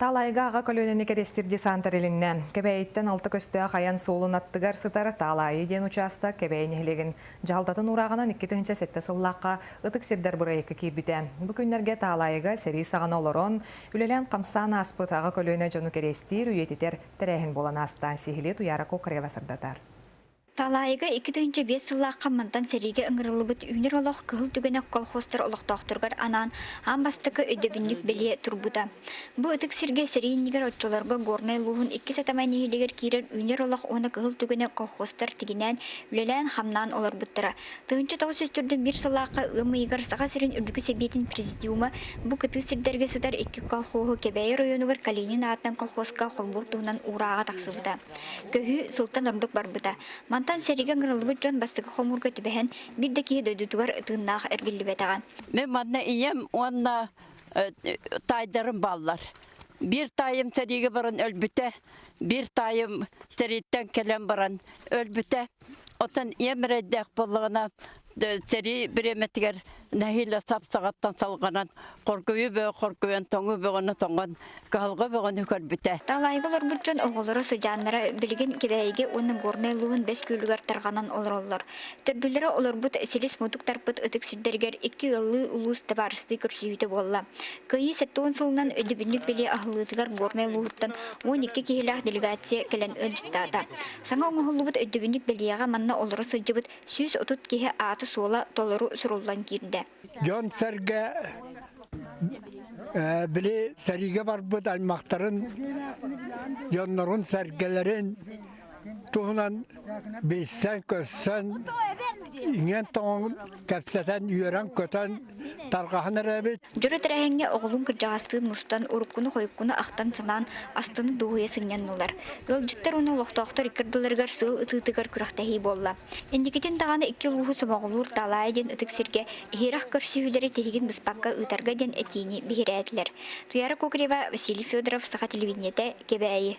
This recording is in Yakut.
Таалайга аҕа көлүөнэни кэриэстиир десант тэрилиннэ. Кэбээйиттэн алта көстөөх айан суолун аттыгар сытар Таалаайы диэн учаастак Кэбээйи нэһилиэгин дьаһалтатын уурааҕынан 2007 сыллаахха Ытык сирдэр бырайыакка киирбитэ. Бу күннэргэ Таалаайыга сэрии саҕана олорон, үлэлээн-хамсаан ааспыт аҕа көлүөнэ дьону кэриэстиир, үйэтитэр тэрээһин буолан ааста. Сиһилии Туйаара Кокарева сырдатар. Талаайыга 2005 сыллаахха мантан сэриигэ ыҥырыллыбыт Үүнэр олох кыһыл түгэнэ колхозтар олохтоохторугар анаан аан бастакы өйдөбүнньүк бэлиэ турбута. Бу ытык сиргэ сэрии иннигэр оччолорго Горнай улууһун иккис атамай нэһилиэгэр киирэр Үүнэр олох уонна Кыһыл түгэнэ колхозтар тигинээн, үлэлээн-хамнаан олорбуттара. 1941 сыллаахха ыам ыйыгар Саха сирин Үрдүкү Сэбиэтин Президиума бу кытыы сирдэргэ сытар икки колхоһу Кэбээйи оройуонугар Калинин аатынан колхозка холбуур туһунан уурааҕа тахсыбыта. Көһүү сылтан ордук барбыта. Мантан сэриигэ ыҥырыллыбыт дьон бастакы хомуурга түбэһэн, биир да киһи дойдутугар тыыннаах эргиллибэтэҕэ. Мин манна ийэм уонна таайдарым бааллар. Биир таайым сэриигэ баран өлбүтэ, биир таайым сэрииттэн кэлэн баран өлбүтэ. Оттон ийэм эрэйдээх буоллаҕына сэрии бириэмэтигэр нэһиилэ сап саҕаттан салҕанан хоргуйу бөҕө хоргуйан тоҥу бөҕөнү тоҥон кыһалҕа бөҕөнү көрбүтэ. Талаайга олорбут дьон оҕолоро сыдьааннара билигин Кэбээйигэ уонна Горнай улууһун Бэс Күөлүгэр тарҕанан олороллор. Төрдүлэрэ олорбут силис-мутук тарпыт ытык сирдэригэр икки ыаллыы улуус табаарыстыы көрсүһүүтэ буолла. Кыайыы 70 сылынан өйдөбүнньүк бэлиэ аһыллыытыгар Горнай улууһуттан 12 киһилээх делегация кэлэн ыалдьыттаата. Саҥа оҥоһуллубут өйдөбүнньүк бэлиэҕэ манна олоро сылдьыбыт 130 киһи аата-суола толору суруллан киирдэ. Дьон-сэргэ били сэриигэ барбыт аймахтарын, дьоннорун сэргэлэрин туһунан билсэн-көрсөн, иҥэн-тоҥон кэпсэтэн, үөрэн-көтөн тарҕаһан эрэбит. Дьоро тэрээһиҥҥэ оҕолуун кырдьаҕастыын мустан, уруккуну-хойуккуну ахтан-санаан, астына дуоһуйа сынньаннылар. Ыалдьыттар уонна олохтоохтор икки ардыларыгар сыал ытыытыгар күрэхтэһии буолла. Инникитин даҕаны икки улууһу сомоҕолуур Талаайа диэн ытык сиргэ иһирэх көрсүһүүлэри тиһигин быспакка ыытарга диэн этиини биһирээтилэр. Туяра Кокрева, Василий Федоров, Саха телевидениетэ, Кэбээйи.